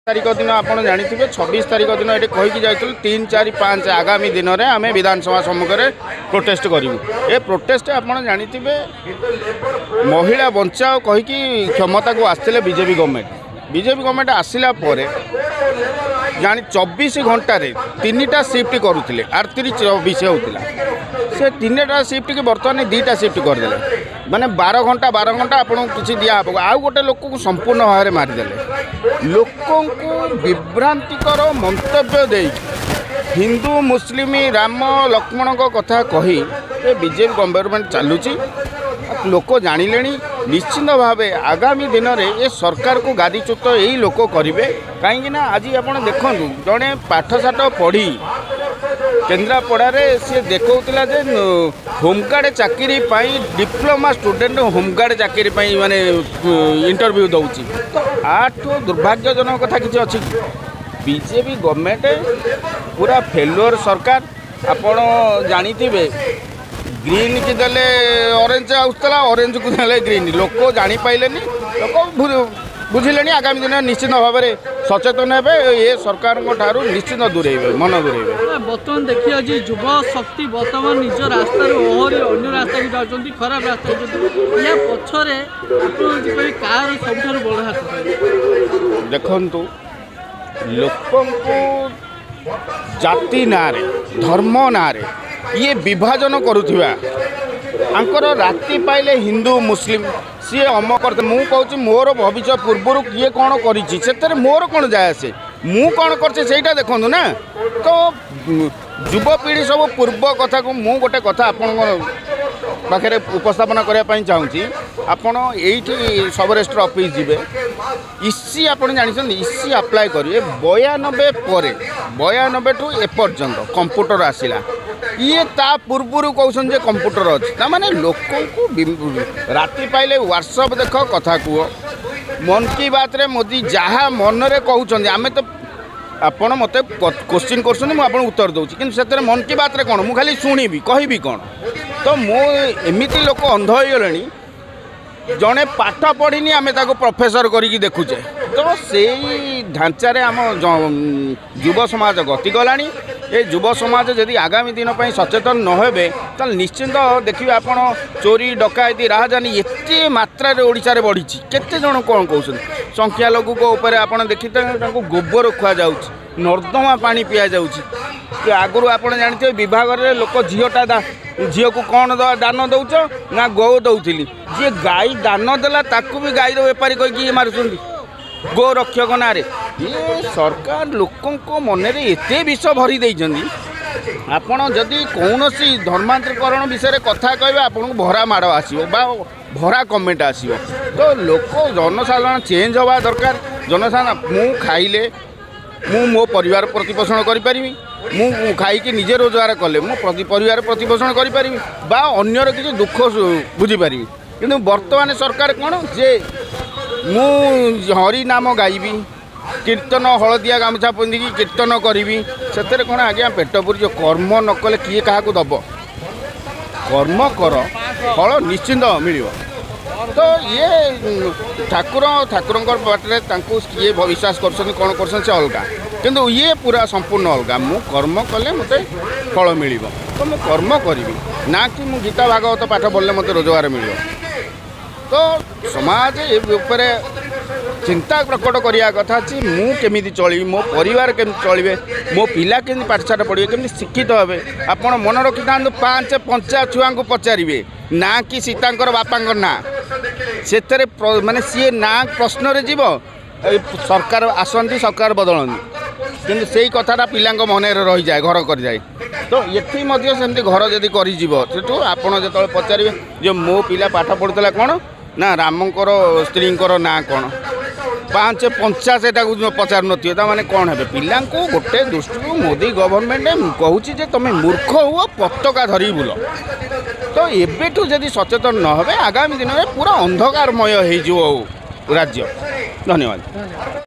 ତାରିଖ ଦିନ ଆପଣ ଜାଣିଥିବେ, 26 ତାରିଖ ଦିନ ଏଠି କହିକି ଯାଇଥିଲୁ, 3, 4, 5 ଆଗାମୀ ଦିନରେ ଆମେ ବିଧାନସଭା ସମ୍ମୁଖରେ ପ୍ରୋଟେଷ୍ଟ କରିବୁ। ଏ ପ୍ରୋଟେଷ୍ଟ ଆପଣ ଜାଣିଥିବେ, ମହିଳା ବଞ୍ଚାଅ କହିକି କ୍ଷମତାକୁ ଆସିଥିଲେ ବିଜେପି ଗଭର୍ଣ୍ଣମେଣ୍ଟ। ବିଜେପି ଗଭର୍ଣ୍ଣମେଣ୍ଟ ଆସିଲା ପରେ ଜାଣି 24 ଘଣ୍ଟାରେ 3ଟା ସିଫ୍ଟ କରୁଥିଲେ, 8 3 24 ହେଉଥିଲା। ସେ 3ଟା ସିଫ୍ଟକି ବର୍ତ୍ତମାନ 2ଟା ସିଫ୍ଟ କରିଦେଲେ, ମାନେ 12 ଘଣ୍ଟା 12 ଘଣ୍ଟା ଆପଣଙ୍କୁ କିଛି ଦିଆହେବ। ଆଉ ଗୋଟେ ଲୋକକୁ ସମ୍ପୂର୍ଣ୍ଣ ଭାବରେ ମାରିଦେଲେ। ଲୋକଙ୍କୁ ବିଭ୍ରାନ୍ତିକର ମନ୍ତବ୍ୟ ଦେଇକି, ହିନ୍ଦୁ ମୁସଲିମ, ରାମ ଲକ୍ଷ୍ମଣଙ୍କ କଥା କହି ଏ ବିଜେପି ଗଭର୍ଣ୍ଣମେଣ୍ଟ ଚାଲୁଛି। ଲୋକ ଜାଣିଲେଣି, ନିଶ୍ଚିନ୍ତ ଭାବେ ଆଗାମୀ ଦିନରେ ଏ ସରକାରକୁ ଗାଦିଚ୍ୟୁତ ଏଇ ଲୋକ କରିବେ। କାହିଁକିନା ଆଜି ଆପଣ ଦେଖନ୍ତୁ, ଜଣେ ପାଠଶାଠ ପଢ଼ି କେନ୍ଦ୍ରାପଡ଼ାରେ ସିଏ ଦେଖାଉଥିଲା ଯେ ହୋମଗାର୍ଡ଼ ଚାକିରି ପାଇଁ, ଡିପ୍ଲୋମା ଷ୍ଟୁଡେଣ୍ଟ ହୋମଗାର୍ଡ଼ ଚାକିରି ପାଇଁ ମାନେ ଇଣ୍ଟରଭ୍ୟୁ ଦେଉଛି। ତ ୟାଠୁ ଦୁର୍ଭାଗ୍ୟଜନକ କଥା କିଛି ଅଛି କି? ବିଜେପି ଗଭର୍ଣ୍ଣମେଣ୍ଟ ପୁରା ଫେଲୁଅର ସରକାର। ଆପଣ ଜାଣିଥିବେ, ଗ୍ରୀନ୍କି ଦେଲେ ଅରେଞ୍ଜ ଆସୁଥିଲା, ଅରେଞ୍ଜକୁ ଦେଲେ ଗ୍ରୀନ୍। ଲୋକ ଜାଣିପାରିଲେନି, ଲୋକ ବୁଝିଲେଣି। ଆଗାମୀ ଦିନରେ ନିଶ୍ଚିତ ଭାବରେ ସଚେତନ ହେବେ, ଏ ସରକାରଙ୍କ ଠାରୁ ନିଶ୍ଚିତ ଦୂରେଇବେ, ମନ ଦୂରେଇବେ। ବର୍ତ୍ତମାନ ଦେଖିବା ଯେ ଯୁବ ଶକ୍ତି ବର୍ତ୍ତମାନ ନିଜ ରାସ୍ତାରୁ ଓହରି ଅନ୍ୟ ରାସ୍ତାକୁ ଯାଉଛନ୍ତି, ଖରାପ ରାସ୍ତାକୁ ଯାଉଛନ୍ତି। ୟା ପଛରେ ଆପଣ ଯେପରି କାହାର ସବୁଠାରୁ ବଡ଼ ହାତ ରହିଛି? ଦେଖନ୍ତୁ, ଲୋକଙ୍କୁ ଜାତି ନାଁରେ, ଧର୍ମ ନାଁରେ ଇଏ ବିଭାଜନ କରୁଥିବା ଆଙ୍କର, ରାତି ପାଇଲେ ହିନ୍ଦୁ ମୁସଲିମ, ସିଏ ଅମକ କରିଥିଲେ। ମୁଁ କହୁଛି, ମୋର ଭବିଷ୍ୟତ ପୂର୍ବରୁ କିଏ କ'ଣ କରିଛି ସେଥିରେ ମୋର କ'ଣ ଯାଏ ଆସେ? ମୁଁ କ'ଣ କରିଛି ସେଇଟା ଦେଖନ୍ତୁ ନା। ତ ଯୁବପିଢ଼ି ସବୁ ପୂର୍ବ କଥାକୁ, ମୁଁ ଗୋଟେ କଥା ଆପଣଙ୍କ ପାଖରେ ଉପସ୍ଥାପନା କରିବା ପାଇଁ ଚାହୁଁଛି। ଆପଣ ଏଇଠି ସବ୍ ରେଜିଷ୍ଟ୍ର ଅଫିସ୍ ଯିବେ, ଇସି ଆପଣ ଜାଣିଛନ୍ତି, ଇସି ଆପ୍ଲାଏ କରିବେ। 92 ପରେ, 92ଠୁ ଏପର୍ଯ୍ୟନ୍ତ କମ୍ପ୍ୟୁଟର ଆସିଲା। ଇଏ ତା ପୂର୍ବରୁ କହୁଛନ୍ତି ଯେ କମ୍ପ୍ୟୁଟର ଅଛି। ତାମାନେ ଲୋକଙ୍କୁ ରାତି ପାଇଲେ ହ୍ୱାଟ୍ସଅପ୍ ଦେଖ, କଥା କୁହ। ମନ୍ କି ବାତ୍ରେ ମୋଦି ଯାହା ମନରେ କହୁଛନ୍ତି, ଆମେ ତ, ଆପଣ ମୋତେ କୋଶ୍ଚିନ୍ କରୁଛନ୍ତି, ମୁଁ ଆପଣଙ୍କୁ ଉତ୍ତର ଦେଉଛି। କିନ୍ତୁ ସେଥିରେ ମନ୍ କି ବାତ୍ରେ କ'ଣ ମୁଁ ଖାଲି ଶୁଣିବି, କହିବି କ'ଣ? ତ ମୁଁ ଏମିତି ଲୋକ ଅନ୍ଧ ହେଇଗଲେଣି, ଜଣେ ପାଠ ପଢ଼ିନି, ଆମେ ତାକୁ ପ୍ରଫେସର କରିକି ଦେଖୁଛେ। ତ ସେଇ ଢାଞ୍ଚାରେ ଆମ ଯୁବ ସମାଜ ଗତି କଲାଣି। ଏ ଯୁବ ସମାଜ ଯଦି ଆଗାମୀ ଦିନ ପାଇଁ ସଚେତନ ନ ହେବେ, ତାହେଲେ ନିଶ୍ଚିନ୍ତ ଦେଖିବେ ଆପଣ, ଚୋରି, ଡକାୟତି, ରାହାଜାନି ଏତେ ମାତ୍ରାରେ ଓଡ଼ିଶାରେ ବଢ଼ିଛି। କେତେ ଜଣ କ'ଣ କହୁଛନ୍ତି? ସଂଖ୍ୟାଲଘୁଙ୍କ ଉପରେ ଆପଣ ଦେଖିଥିବେ, ତାଙ୍କୁ ଗୋବର ଖୁଆଯାଉଛି, ନର୍ଦ୍ଦମା ପାଣି ପିଆଯାଉଛି। ଆଗରୁ ଆପଣ ଜାଣିଥିବେ, ବିଭାଘରରେ ଲୋକ ଝିଅଟା ଝିଅକୁ କ'ଣ ଦାନ ଦେଉଛ ନା ଗୋ ଦେଉଥିଲି। ଯିଏ ଗାଈ ଦାନ ଦେଲା, ତାକୁ ବି ଗାଈର ବେପାରୀ କହିକି ଇଏ ମାରୁଛନ୍ତି ଗୋ ରକ୍ଷକ ନାଁରେ। ଇଏ ସରକାର ଲୋକଙ୍କ ମନରେ ଏତେ ବିଷ ଭରି ଦେଇଛନ୍ତି, ଆପଣ ଯଦି କୌଣସି ଧର୍ମାନ୍ତରୀକରଣ ବିଷୟରେ କଥା କହିବେ, ଆପଣଙ୍କୁ ଭରା ମାଡ଼ ଆସିବ ବା ଭରା କମେଣ୍ଟ ଆସିବ। ତ ଲୋକ ଜନସାଧାରଣ ଚେଞ୍ଜ ହେବା ଦରକାର। ଜନସାଧାରଣ, ମୁଁ ଖାଇଲେ ମୁଁ ମୋ ପରିବାର ପ୍ରତିପୋଷଣ କରିପାରିବି, ମୁଁ ଖାଇକି ନିଜେ ରୋଜଗାର କଲେ ମୁଁ ପରିବାର ପ୍ରତିପୋଷଣ କରିପାରିବି ବା ଅନ୍ୟର କିଛି ଦୁଃଖ ବୁଝିପାରିବି। କିନ୍ତୁ ବର୍ତ୍ତମାନ ସରକାର କ'ଣ ଯେ ମୁଁ ହରି ନାମ ଗାଇବି, କୀର୍ତ୍ତନ, ହଳଦିଆ ଗାମୁଛା ପିନ୍ଧିକି କୀର୍ତ୍ତନ କରିବି, ସେଥିରେ କ'ଣ ଆଜ୍ଞା ପେଟ ପୁରିଯିବ? କର୍ମ ନ କଲେ କିଏ କାହାକୁ ଦେବ? କର୍ମ କର, ଫଳ ନିଶ୍ଚିନ୍ତ ମିଳିବ। ତ ଇଏ ଠାକୁର, ଠାକୁରଙ୍କ ବାଟରେ ତାଙ୍କୁ କିଏ ବିଶ୍ୱାସ କରୁଛନ୍ତି, କ'ଣ କରୁଛନ୍ତି, ସେ ଅଲଗା। କିନ୍ତୁ ଇଏ ପୁରା ସମ୍ପୂର୍ଣ୍ଣ ଅଲଗା। ମୁଁ କର୍ମ କଲେ ମୋତେ ଫଳ ମିଳିବ, ତ ମୁଁ କର୍ମ କରିବି ନା କି ମୁଁ ଗୀତା ଭାଗବତ ପାଠ ପଢ଼ିଲେ ମୋତେ ରୋଜଗାର ମିଳିବ। ତ ସମାଜ ଏ ଉପରେ ଚିନ୍ତା ପ୍ରକଟ କରିବା କଥା ଯେ ମୁଁ କେମିତି ଚଳିବି, ମୋ ପରିବାର କେମିତି ଚଳିବେ, ମୋ ପିଲା କେମିତି ପାଠଶାଠ ପଢ଼ିବେ, କେମିତି ଶିକ୍ଷିତ ହେବେ। ଆପଣ ମନେ ରଖିଥାନ୍ତୁ, ପାଞ୍ଚ ପଞ୍ଚା ଛୁଆଙ୍କୁ ପଚାରିବେ ନା କି ସୀତାଙ୍କର ବାପାଙ୍କ ନାଁ, ସେଥିରେ ମାନେ ସିଏ ନାଁ ପ୍ରଶ୍ନରେ ଯିବ। ଏ ସରକାର ଆସନ୍ତି, ସରକାର ବଦଳନ୍ତି, କିନ୍ତୁ ସେଇ କଥାଟା ପିଲାଙ୍କ ମନରେ ରହିଯାଏ, ଘର କରିଯାଏ। ତ ଏଠି ମଧ୍ୟ ସେମିତି ଘର ଯଦି କରିଯିବ, ସେଠୁ ଆପଣ ଯେତେବେଳେ ପଚାରିବେ ଯେ ମୋ ପିଲା ପାଠ ପଢ଼ୁଥିଲା କ'ଣ ନା ରାମଙ୍କର ସ୍ତ୍ରୀଙ୍କର ନାଁ କ'ଣ, ପାଞ୍ଚ ପଞ୍ଚା ସେଟାକୁ ପଚାରୁନଥିବେ, ତାମାନେ କ'ଣ ହେବେ ପିଲାଙ୍କୁ? ଗୋଟେ ଦୃଷ୍ଟିରୁ ମୋଦି ଗଭର୍ଣ୍ଣମେଣ୍ଟ କହୁଛି ଯେ ତୁମେ ମୂର୍ଖ ହୁଅ, ପତାକା ଧରିକି ବୁଲ। ତ ଏବେଠୁ ଯଦି ସଚେତନ ନ ହେବେ, ଆଗାମୀ ଦିନରେ ପୁରା ଅନ୍ଧକାରମୟ ହେଇଯିବ ରାଜ୍ୟ। ଧନ୍ୟବାଦ। ଧନ୍ୟବାଦ।